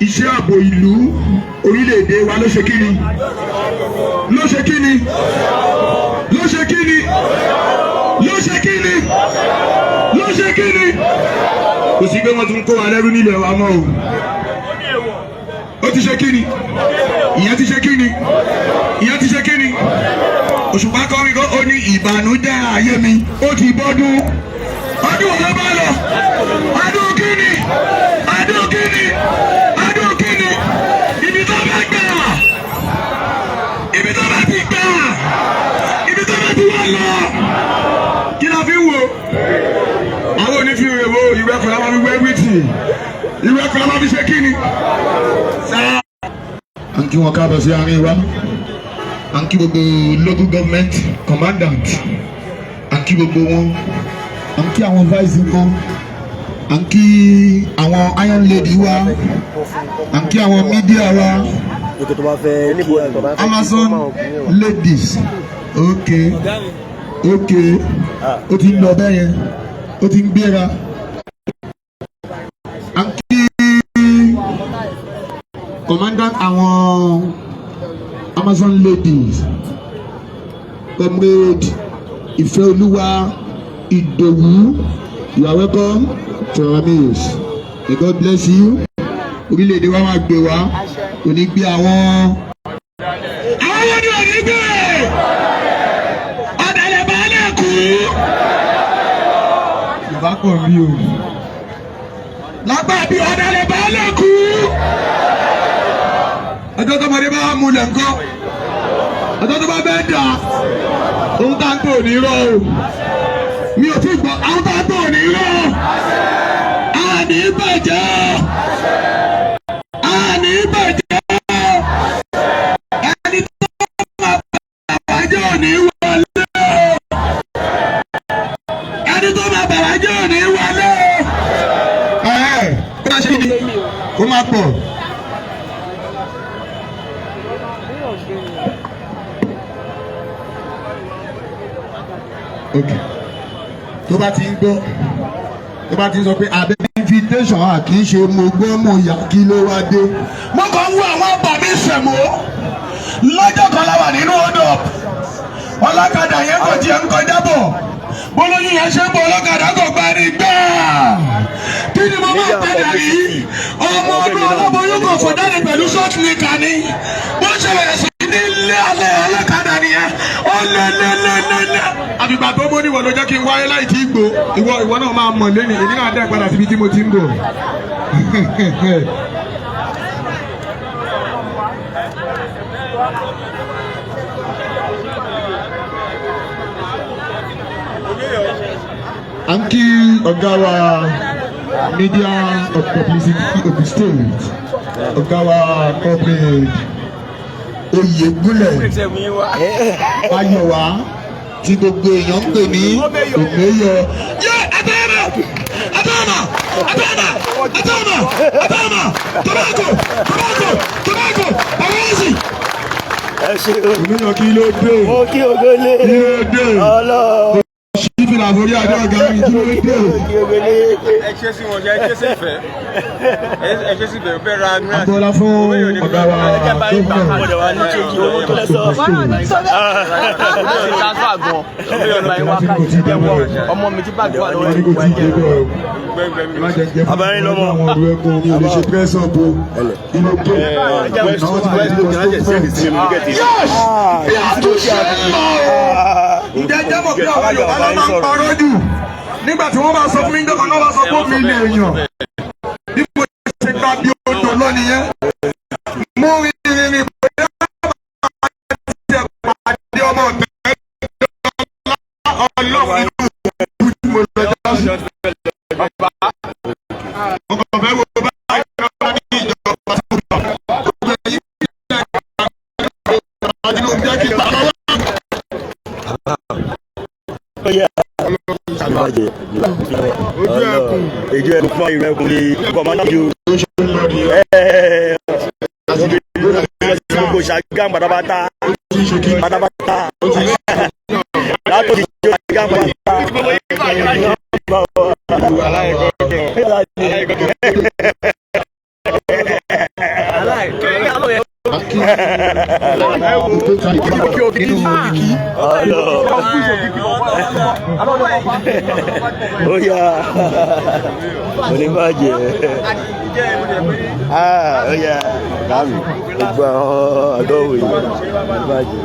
Iṣẹ́ ààbò ìlú orílẹ̀-èdè wa ló ṣe kí ni? Ló ṣe kí ni? Ló ṣe kí ni? Ló ṣe kí ni? Ló ṣe kí ni? Kò sí pé wọ́n tún kó wa lẹ́rú nílẹ̀ wa mọ́ o. Ó ti ṣe kí ni? Ìyẹn ti ṣe kí ni? Ìyẹn ti ṣe kí ni? Òṣùpá kọrin kan, ó ní ìbànújẹ́ ayé mi ó ti bọ́dún. Ọdún wo ló bá lọ? Ọdún kí ni? Ọdún kí ni? Ọdún kí ni? Ibi tó bá gbà, ibi tó bá ti gbà, ibi tó bá ti wà lọ. Kí la fi ń wo? Àwọn onífi rè wo ìwé ẹ̀kọ́ la máa fi wé everything. Ìwé ẹ̀kọ́ la máa fi ṣe kí ni? Sáà. À ń kí wọn káàbọ̀ sí àárín wa. À ń kí gbogbo local government commandant. À ń kí gbogbo wọn. À ń kí àwọn vice wọn. À ń kí àwọn iron lady wa. À ń kí àwọn media wa. Amazon ladies. Ok, ó ti ń lọ bẹ́ẹ̀ yẹn, ó ti ń gbéra. À ń kí commandant àwọn Amazon ladies, Comrade Ìfẹ́olúwa Ìdòwú. You are welcome to our midst. May God bless you. Orílẹ̀-èdè wa máa gbé wa, kò ní gbé àwọn. Àwọn wo ni ò ní gbé? Ọ̀dàlẹ̀ baálé kú. Yorùbá pọ̀ mí o. Lágbà bí ọ̀dàlẹ̀ baálé kú. Ọjọ́ tọmọdé bá múlẹ̀ ńkọ́? Ọjọ́ tó bá bẹ́ẹ̀ dà, ohun tá à ń tò ní rọ o. Mi ò tí gbọ́, àwọn tá à ń tò ní rọ. Àní bàjẹ́. Àní bàjẹ́. Ẹni tó máa bàjẹ́ ò ní wọlé o. Ẹni tó máa bàjẹ́ ò ní wọlé o. Ẹ ẹ kó máa ṣe kí ni? Kó máa pọ̀. Ok. Tó bá ti ń gbọ́, tó bá ti ń sọ pé abẹ́ invitation a kì í ṣe mo gbọ́ mo yà, kí ló wá dé. Mo kàn ń wo àwọn ọba mi sẹ̀mó lọ́jọ́ kan la wà nínú odò. Ọlọ́kadà yẹn kò tiẹ̀ ń kọjá bọ̀, bólóyún yẹn ṣe ń bọ̀, ọlọ́kadà kò gbá ní gbáà. Kí ni mo máa padà rí? Ọmọ ọdún aláboyún kò fò jáde pẹ̀lú short knicker ni. Bó ṣe bẹ̀rẹ̀ sí ní ilé alẹ́ ọlọ́kadà nìyẹn, ó lé lé lé lé lé. Àfìgbà tó mọ́ níwọ̀ ló jẹ́ kí n wáyé láì tí gbò. Ìwọ náà máa mọ̀ lẹ́nu èmi náà dẹ́ padà síbi tí mo ti ń bọ̀. À ń kí ọ̀gá wa, media of publicity Ogun State, ọ̀gá wa Comrade Oyègúnlẹ̀ Ayọ̀wá, tí gbogbo èèyàn ń pè ní Òmeyọ. Yé Atama, Atama, Atama, Atama, Atama, Tobago, Tobago, Tobago, Bawasi. Ẹ ṣe o. Òmeyọ, kí ló dé? Mo kí ogole. Kí ló dé? Ọlọ́ọ̀. Ṣífìlà àforí adé ọ̀gá mi, kí ló dé? Mo kí ogole. Ẹ ṣe sí wọn, ẹ ṣe sí ìfẹ́, ẹ ṣe sí ìfẹ́ fẹ́ ra. Agboola fún ọ̀gá wa gómìnà. Mo dẹ̀ wá ní change owó tó lẹ sọ. Transfer gan. Ọmọ mi tí báàgì wà lọ́wọ́. Wọ́n ní kò tí ì dé bẹ́ẹ̀ o. Má jẹ́ jẹ́ fún Abẹ́rẹ́ lọ́mọ. àwọn ọ̀rọ̀ ẹ̀kọ́ mi ò lè ṣe press up o. Kí ló dé? Náà ti bẹ̀rẹ̀ sí lọ sí. Yes! Bí a tún ṣe ń lọ o. Ǹjẹ́ jẹ́ mọ̀ pé àwọn Yorùbá ló máa ń parọ́ jù? Nígbà tí wọ́n bá sọ fún mi níjọ́ kan náà, wá sọ pé mi lè yàn. Bí mo ṣe gba bí odò lọ nìyẹn. Mo rin rìn rìn bóyá máa ti ẹ̀ pàdé ọmọ ọ̀tẹ̀ ọlọ́run nínú òkú tí mo lọ já sí. Mo kàn fẹ́ wo báyìí lọ́wọ́ ní ìjọba tó bọ̀. Gbogbo ẹ̀yin tí ẹ̀ ń Tinubu jẹ́ kí n bá lọ́wọ́. Ojú ẹkùn. Ojú ẹkùn fún ìrìn ẹkùn ní kọ̀mọ́dá ju. Gbogbo Ṣàgámù pátápátá. Pátápátá. Látòkì jó Ṣàgámù pátápátá. Ọlọ. Ó yá, oníbàjẹ́. Ah, ó yá, kámi gbogbo àwọn àgọ́wò yìí, oníbàjẹ́.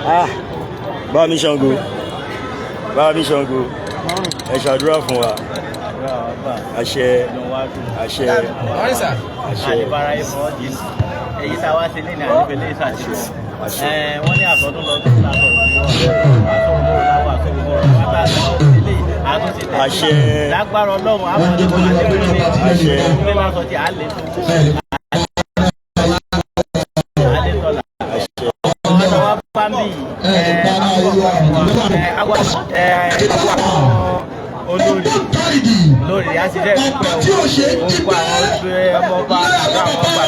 Ah, bá mi Ṣàngó, bá mi Ṣàngó, ẹ ṣàdúrà fún wa. Àṣẹ, àṣẹ, àṣẹ. Èyí tá a wá sí ní àdìpẹ̀lẹ̀ ìsàṣẹ. Wọ́n ní àsọdún lọ́dún lásọ̀rọ̀ àsọ̀rọ̀ láwọ̀ àsọ̀rọ̀ wátá ilé àtúnṣe tẹ̀. Àṣẹ. Lágbára Ọlọ́run àwọn ọdún àdìpẹ̀lẹ̀. Àṣẹ. Ìpínlẹ̀ lásọ ti àlè tó àlè tọ́lá. Àṣẹ. Ọ̀nà wa bá ń bì olórí lórí àṣìṣe ìpẹ́ òkú àwọn ọmọ ọba àwọn ọba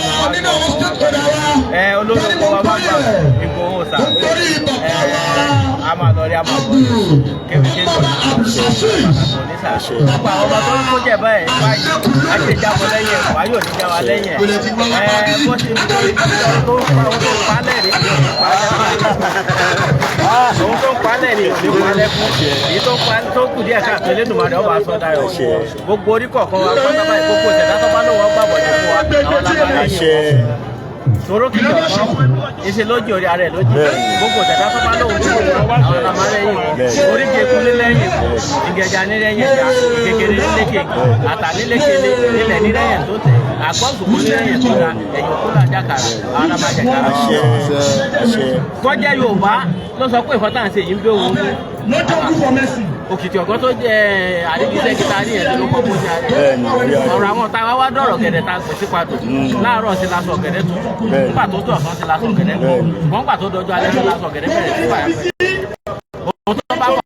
ẹ olórí ọkọ wa bá gbà Ìgbòho sà ẹ a máa lọ rí a máa bọ̀ kéwì kéwì ní sà gbogbo àwọn ọba tó ń kó jẹ báyìí báyìí á ṣe jábọ̀ lẹ́yìn ẹ̀ wá yóò ní já wa lẹ́yìn ẹ̀ ẹ bó ṣe tó ń pa tó ń pa lẹ́rìí òun tó ń pa lẹ́rìí òun ní pa lẹ́kún èyí tó ń pa tó kù díẹ̀ káàtó Elédùmarè ọba aṣọ dayọ̀ gbogbo orí kọ̀ọ̀kan wa pátá báyìí gbogbo ìṣẹ̀dá tó bá lóun ọgbà bọ̀dẹ̀ fún wa àwọn làbá Àṣẹ. Tòró kìlọ̀ kan ìṣe lójì orí ara ẹ̀ lójì gbogbo ìṣẹ̀dá tó bá lóun tó àwọn làbá lẹ́yìn oríkèé kúnlé lẹ́yìn ìgẹ̀jà ní lẹ́yìn ẹ̀já ìkékeré nílékè àtà nílékele nílẹ̀ nílẹ̀yìn tó tẹ̀ àgbọ̀gbò nílẹ̀yìn tó da ẹ̀yìn òkú là jákàrà ara máa jẹ̀kàrà. Àṣẹ, àṣẹ. Kọjá Yorùbá ló sọ pé ìfọ́tà ń ṣe yìí ń bẹ́ òun òkìtì ọ̀gọ́ tó jẹ́ àdébísẹ́ kíta ní ẹ̀ ló kọ́ bó ṣe àárẹ̀. Bẹ́ẹ̀ni, orí ààrẹ. Ọ̀rọ̀ àwọn táwa wá dọ̀rọ̀ gẹ̀dẹ̀ ta gbèsè padò láàárọ̀ sí lásọ gẹ̀dẹ̀ tuntun nígbà tó tó ọ̀sán sí lásọ gẹ̀dẹ̀ kọ́ ṣùgbọ́n nígbà tó dọjọ́ alẹ́ sí lásọ gẹ̀dẹ̀ bẹ̀rẹ̀ sí fàyà pẹ̀. Òun tó bá wà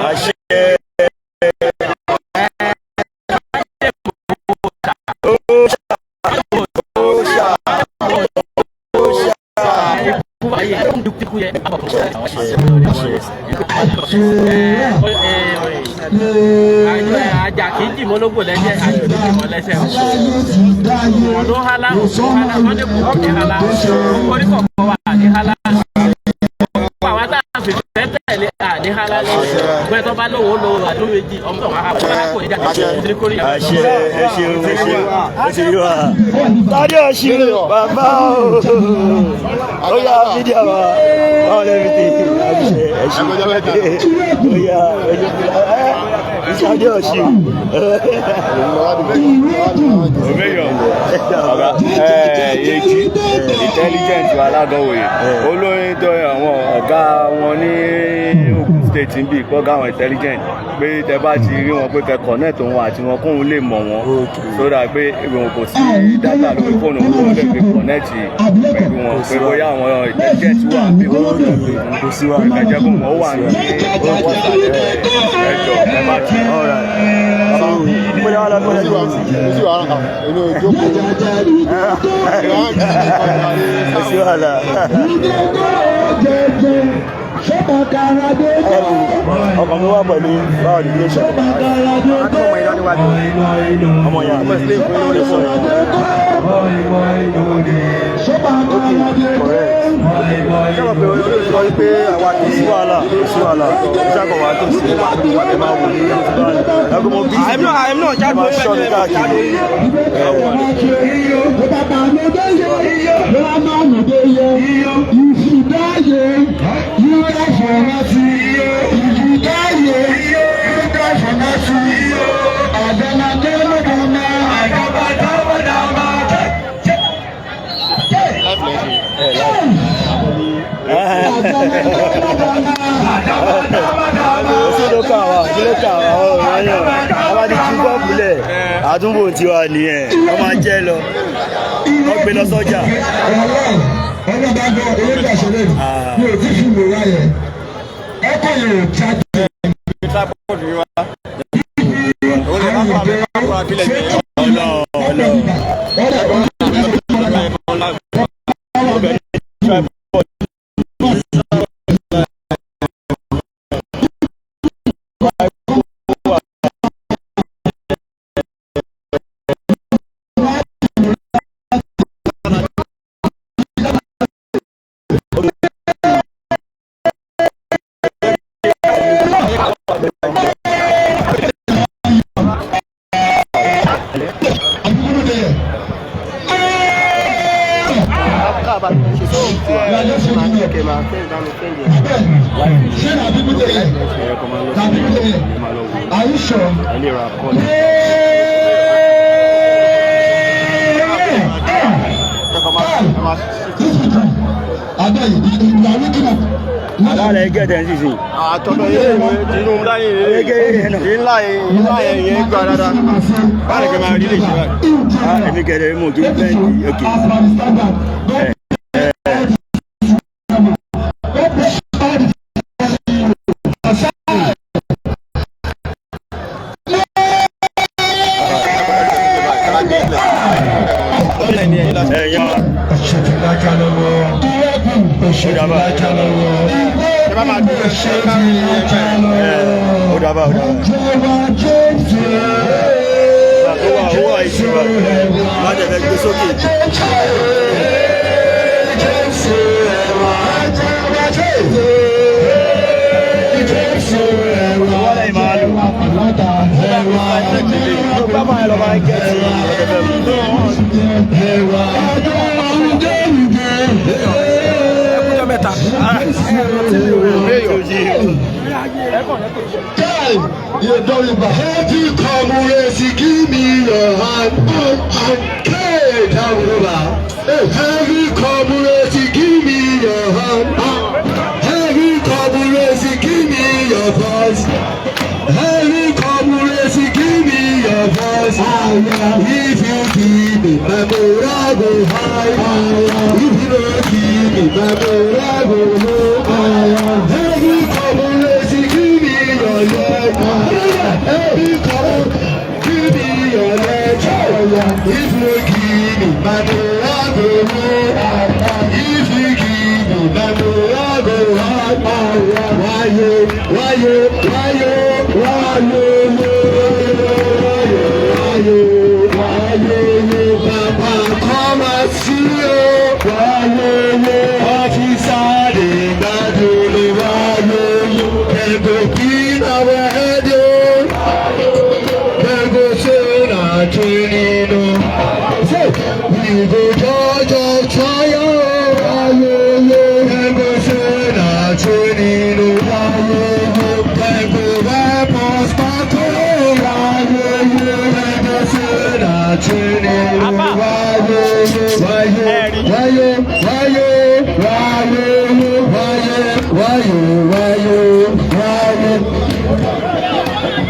Àṣẹ. Ó ṣà, ó ṣà, ó ṣà. Àṣẹ, àṣẹ. Ajá kì í jìmọ́ lógbò lẹ́sẹ̀, àjò ní jìmọ́ lẹ́sẹ̀ o. Wọ́n ló hálà, òkú hálà, wọ́n ní kò ní hálà. Orí kọ̀ọ̀kan wà ní hálà. Àwọn tá a fi fẹ́ tẹ̀lé à ní hálà lọ. Gbẹ́ tó bá lówó lówó àdó méjì, ọmọ tó wà á kò ní jáde. Àṣẹ, ẹ ṣeun, ẹ ṣeun, ẹ ṣeun wa. Tade Ọ̀ṣun, bàbá o. Ó yá fídíò wa. All everything. Àṣẹ, ẹ ṣeun. Ó yá, ẹ ṣeun. Ẹ Tade Ọ̀ṣun. Ọ̀gá èjì intelligent wa lágọ̀wòye olórin tó àwọn ọ̀gá wọn ní Ogun State ń bì kọ́gá àwọn intelligent pé tẹ bá ti rí wọn pé kẹ connect òun àti wọn kóun lè mọ̀ wọn so that pé ìwọ̀n kò sí data lórí fóònù òun kóun lè fi connect pẹ̀lú wọn pé bóyá àwọn intelligent wà bí wọ́n lè fi Kò sí wàhálà. kẹjẹ kó wọn wà ní ẹjọ ẹ má ti. All right. So, mo dáwọ́ lọ fún ẹ. Kò sí wàhálà. Ọkàn mi wà pẹ̀lú báwo ni ilé ṣe. Ọmọ yẹn àmọ́ ìlú ló sọ yẹn. Correct. Kò sí wàhálà, kò sí wàhálà. Iṣẹ́ àkọ́wà tó sí. Ẹ máa wò ní ẹgbẹ́ mo bí. Ẹ máa ṣọ́ mi káàkiri. Kò sí ló kà wá, kí ló kà wá, ọ̀rọ̀ yẹn. A bá ti ju bọ́ọ̀bù lẹ̀, àdúgbò tiwa nìyẹn. Wọ́n máa jẹ́ lọ. Wọ́n gbé lọ sọ́jà. Ọlọ́run bá gbọ́ ewé gbàṣẹ́lẹ̀ mi ò tí fún mi wáyẹ ọkọ̀ yẹn ò jáde. Ọlọ́run, Ọlọ́run. Ṣé na people dey here? Na people dey here? Are you sure? Ẹ lè ra kọ́. This people, abeg, you are waking up. Báwo gẹ̀ẹ́dẹ̀ ń sísìn? Àtọ̀dọ̀ yẹn tinú ńlá yẹn ńlá ńlá yẹn gbà dáadáa. Báwo ni kí n máa rí lè ṣe báyìí? Ah, èmi kẹ̀dẹ̀ mú kí n bẹ́ẹ̀ òkè. As per the standard, don't don't push all the aside. Ẹ̀yàn ó dábàá, ó dábàá. Ó wà, ó wà ìṣúra. Má jẹ́ fẹ́ gbé sókè. Wọ́n lẹ́yìn máa lò. Bá máa lọ máa ń gẹ̀ẹ́tì ọ̀dẹ̀ fẹ́ mú. Ẹkújọ mẹ́ta. Heavy comrades, give me your hand. Hey, heavy comrades, give me your hand. Heavy comrades, give me your voice. Heavy comrades, give me your voice. If you give me, my morale go high. If you don't give me, my morale go low. Heavy comrades, give me your leg. Heavy comrades, give me your leg. If you give me, my morale go low. If you give me, my morale go high. Wáyé, wáyé, wáyé, wáyé, wáyé, wáyé, bàbá kọ́ máa sí o. Wáyé, officer dey gbádùn wáyé. Dem go pin our head o. Dem go say na training o. Say, we go judge of trial. Wáyé, dem go say na training o. Wáyé, dem go wipe us back o. Wáyé, dem go say na training o. Wáyé, wáyé, wáyé, wáyé, wáyé, wáyé, wáyé, wáyé, wáyé.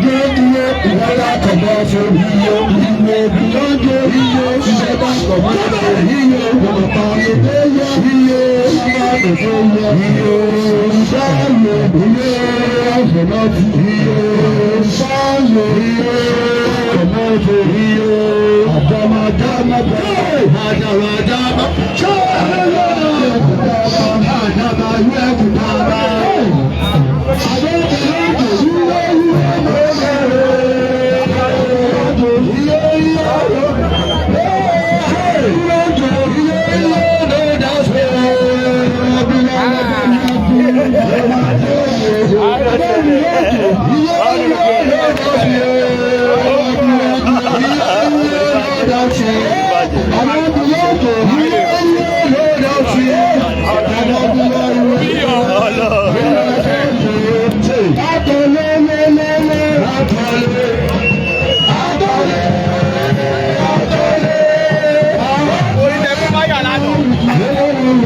Iye ìwọ́lá kọ̀mọ́ fún iye iye lọ́jọ́ iye ìjọba kọ̀mọ́ iye ọ̀pọ̀ iye iye iye ìṣáyé iye ọ̀fọ̀lọ́tì iye ìṣáyé iye kọ̀mọ́ fún iye àdàmàdàmà àdàmàdàmà ṣáyé àdàmà yẹ́kùtàmà. Orí tẹ fún báyà lánàá.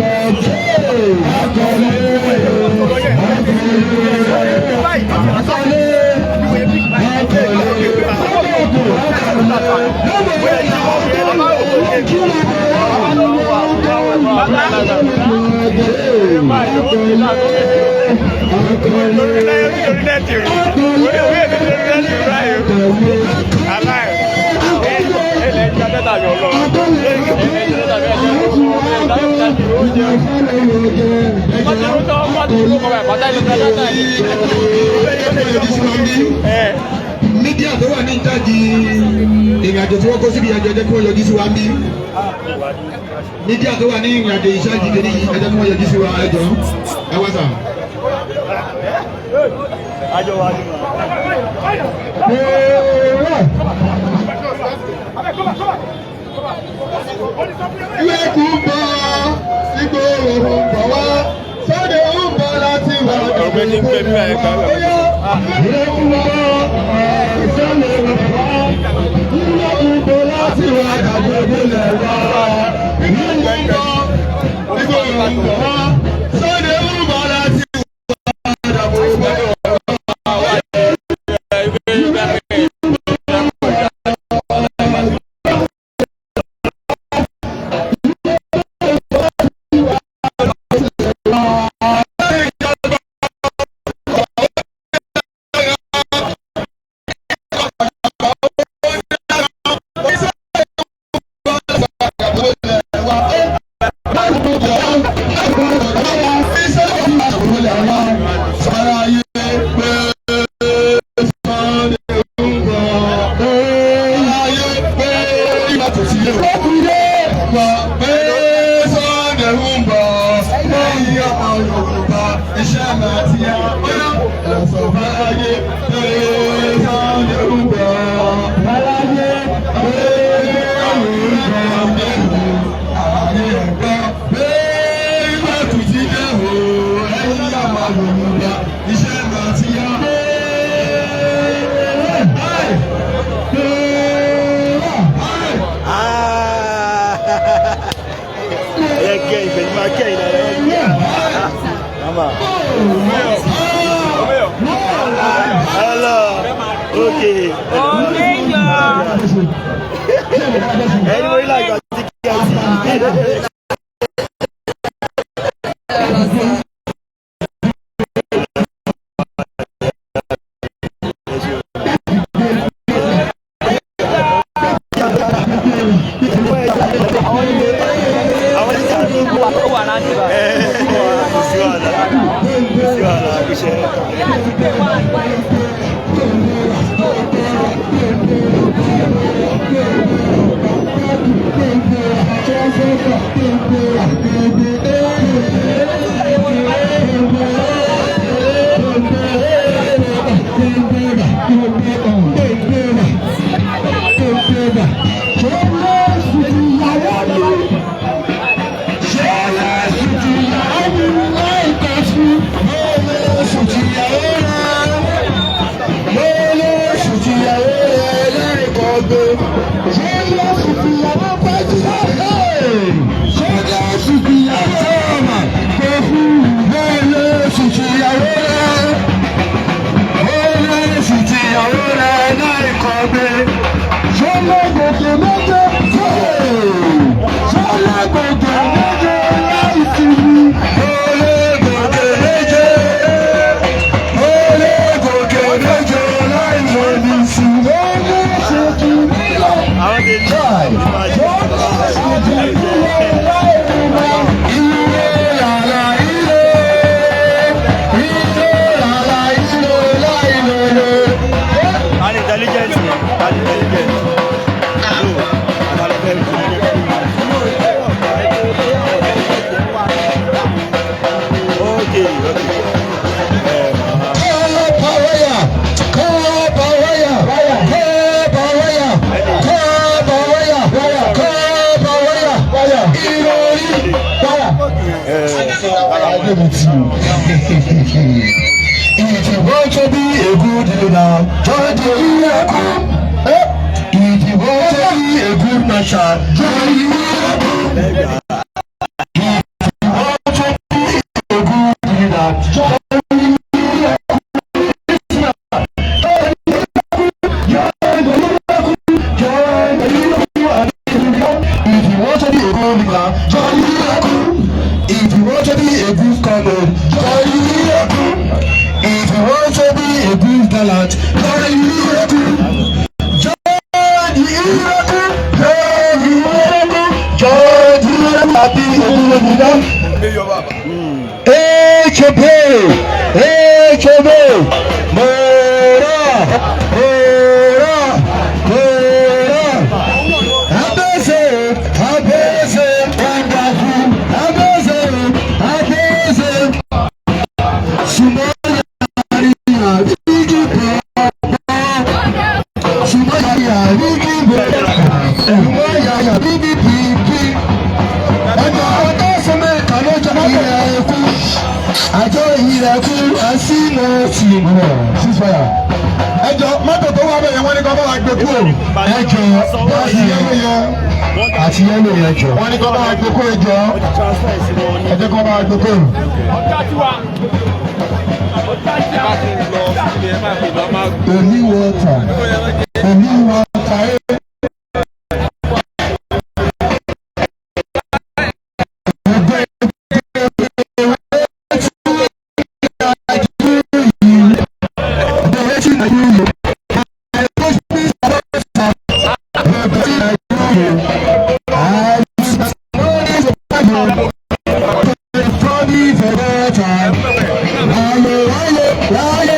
Media tó wà ní ìjáde ìrìnàjò tí wọ́n kó síbi ìyàjọ, ẹjẹ́ kí wọ́n yọjú sí wa bí. Media tó wà ní ìrìnàjò ìṣáàjì kejì yìí, ẹjẹ́ kí wọ́n yọjú sí wa. Ẹjọ́ ẹ wá sà. Àjọ wa ni mà. Ilẹ̀kùn ń bọ̀, Ìgbòho ń bọ̀ wá, Sunday ń bọ̀ láti wá. Ọ̀gbẹ́ni ń pè mí báyìí kan. Ilẹ̀kùn ń bọ̀, Sunday ń bọ̀ wá, ilẹ̀kùn ń bọ̀ láti wá dàgbò lẹ̀ wá. Ilẹ̀kùn ń bọ̀, Ìgbòho ń bọ̀ wá, Sunday ń bọ̀ láti wá dàgbò lẹ̀ wá. Iṣẹ́ máa ti yá. Ah! Ẹ kẹ́ ìfẹ́ ní máa kẹ́ ìdára ẹ kẹ́. Mama. Hello. Okay. Ẹni mo rí láìpẹ́ àti kí ẹ ti. Àwọn tí sáà ẹ kò sí wàhálà, kò sí wàhálà, kò ṣe. Àwọn tí ní máa ṣe. And intelligent ni, and intelligent. No, and Okay, okay. If you want to be a good leader, join the Ireku. If you want to be a good nation, join the Ireku. If you want to be a good leader, join the Ireku. Join the Ireku. Join the Ireku. If you want to be a good leader, join the Ireku. If you want to be a good comrade, join the Ireku. If you want to be a good gallant, join the Ireku. Join the Ireku. Join the Ireku. Join the Ireku. Happy Olúmọdé. HB HB Mora Mora Mora Abese Abese wonderful Abese Abese Sumaya Bigi. wà bẹ̀yẹn wọ́n ní kọ́ bá wa gbé kúrò. Ẹ jọ, àti yellow yẹn, àti yellow yẹn jọ. Wọ́n ní kọ́ bá wa gbé kúrò, jọ. Ẹ jẹ́ kọ́ bá wa gbé kúrò. Holy water, holy water. Wáyé, wáyé, wáyé,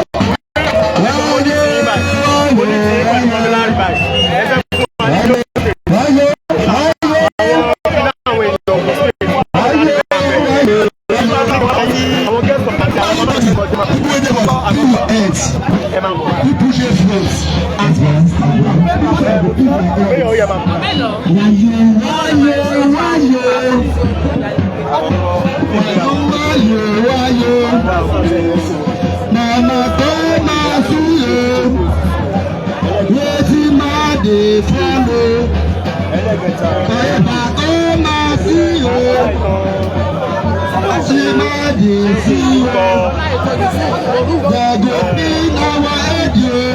wáyé, wáyé, màmá tó máa súyè, wetin máa dé follow, ẹ̀bà tó máa súyè, tí máa dé sí o, they go pin our head o,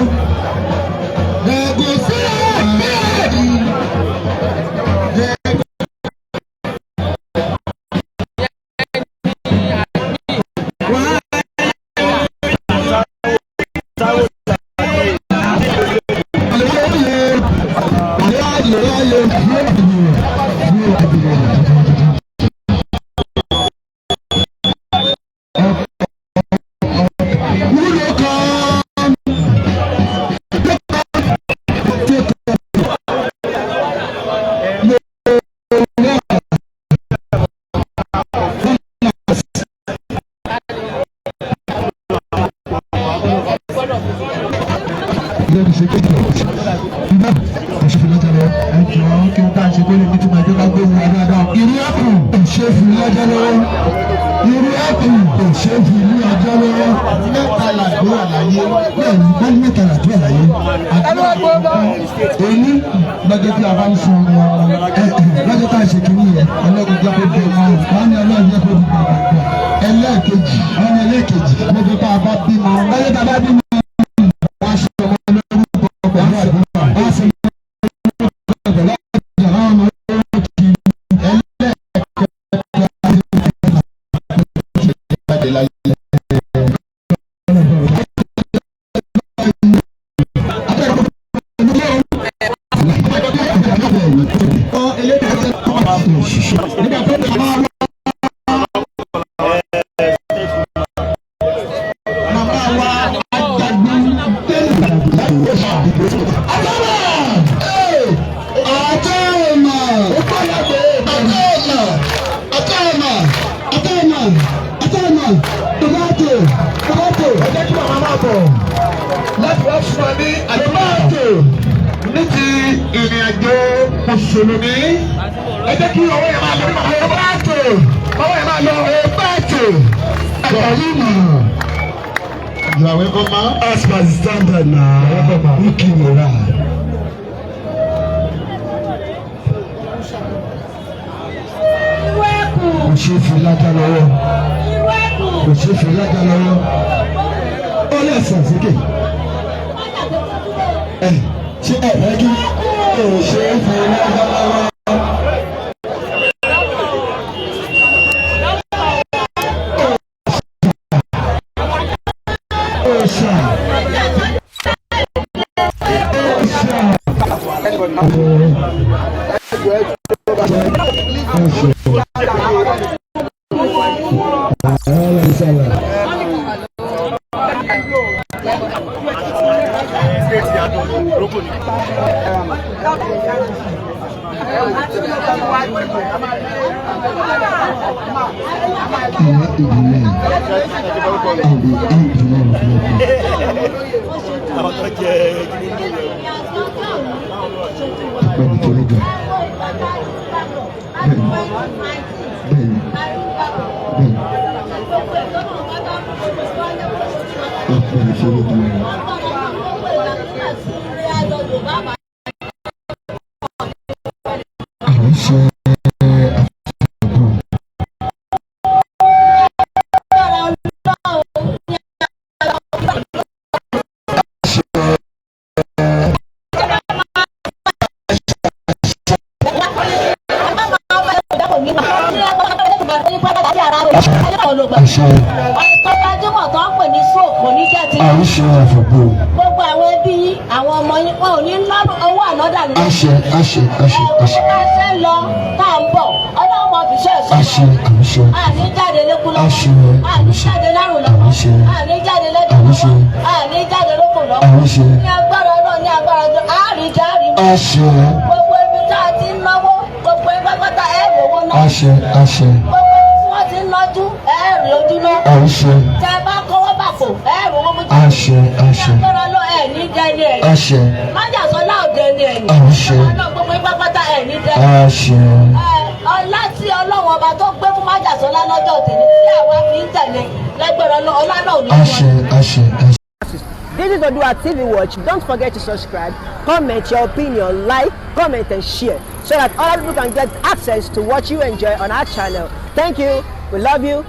they go see our head. They go. Lórí ṣe kéde iná òṣèlú lọ́jọ́ lọ. Ẹ jọ, kí n bá ṣe kó lè ní túmọ̀ ẹjọ́ ká gbé wọn dáadáa. Irú ẹkùn òṣèlú lọ́jọ́ lọ́wọ́, irú ẹkùn òṣèlú ní ọjọ́ lọ́wọ́. Mẹ́ta làdúrà láyé. Bẹ́ẹ̀ ni wọ́n ní mẹ́ta làdúrà láyé. Èyí lọ́jọ́ tí a bá ń sun ọmọ lọ́jọ́ tá a ṣe kínní yẹn, Ọlọ́run jẹ́ kó bí ọmọ. Wọ́n ní Ọlọ́run jẹ́ kó bí bàbá. Ẹlẹ́ẹ̀kejì, wọ́n ní ẹlẹ́ẹ̀kejì, lọ́jọ́ tá a bá bímọ, lọ́jọ́ tá a bá bímọ, wọ́n á ṣe ọmọ lórúkọ pẹ̀lú àdúrà, wọ́n á ṣe lórúkọ pẹ̀lú àdúrà, àwọn ọmọ kì í. Ẹlẹ́ẹ̀kẹta, jáde láyé. Màmá wa ajagun tẹ́lẹ̀. Àtọ́ọ̀mà, àtọ́ọ̀mà, àtọ́ọ̀mà, àtọ́ọ̀mà, àtọ́ọ̀mà, tomato, tomato. Ẹ jẹ́ kí màmá máa bọ̀ láti wá fún wa ní àdúrà Tomato. ní ti ìrìn àjò mùsùlùmí. Ẹ jẹ́ kí ọwọ́ yẹn máa lọ ní màmá. Tomato. Ọwọ́ yẹn máa lọ. Tomato. Ẹ̀kọ́lùmọ̀. You are welcome, ma. As per the standard na, Wiki Mora. Kò ṣe é fi lájà lọ́wọ́. Kò ṣe é fi lájà lọ́wọ́. Ó lè sàn sókè. Ẹ ṣé ẹ fẹ́ kí kò ṣe é fi lájà lọ́wọ́. Òòṣà. Òòṣà. Òòṣà. Ahlan sahlan. Ìwé ìdílé àbí ìdílé ìdílé. Àwọn tó jẹ kíní ní ìlú. Ọpẹ́ ní torí gan. Bẹ́ẹ̀ni, bẹ́ẹ̀ni, bẹ́ẹ̀ni. Ọpẹ́ ní torí gan. Àṣẹ. Ẹ̀tọ́ gbajúmọ̀ tó ń pè ní stroke kò ní jẹ́ ti. Àṣẹ àfọ̀gbò. Gbogbo àwọn ẹbí yín, àwọn ọmọ yín, wọn ò ní ná owó ànádà nínú. Àṣẹ, àṣẹ, àṣẹ, àṣẹ. Ẹ bá ṣe ń lọ tá à ń bọ̀, Ọlọ́run mọ̀ fi ṣe ẹ̀ṣọ́. Àṣẹ, àṣẹ. Àní jáde lékú lọ́wọ́. Àṣẹ. Àní jáde lárùn lọ́wọ́. Àṣẹ. Àní jáde lẹ́jọ́ Àṣẹ. lọ́wọ́. Àní jáde lóko lọ́wọ́. Àṣẹ. Ní agbára náà, ní agbára náà, àárín jẹ́ àárín. Àṣẹ. Gbogbo ibi tá a ti ń náwó, gbogbo ibi pátá ẹ̀ rówó náà. Àṣẹ, àṣẹ. Gbogbo ibi tí wọ́n ti ń nájú, ẹ̀ rí ojú náà. Àṣẹ. Tẹ bá kọ́wọ́ bàpò, ẹ̀ rówó mú jáde. Àṣẹ, àṣẹ. Ní agbára náà, ẹ̀ ní dẹ́ni ẹ̀yìn. Àṣẹ. Májàsọ́lá ò dẹ́ni ẹ̀yìn. Àṣẹ. Ọlọ́run gbogbo ibi pátá ẹ̀ ní dẹ́ni. Àṣẹ. Ẹ, ọlá tí Ọlọ́run ọba tó gbé fún Májàsọ́lá lọ́jọ́ tèmi tí àwa fi ń tẹ̀lé lẹ́gbẹ̀rún ọlá náà ò ní fún ọ. Àṣẹ, àṣẹ, àṣẹ. This is Odua TV Watch. Don't forget to subscribe, comment your opinion, like, comment, and share so that other people can get access to what you enjoy on our channel. Thank you. We love you.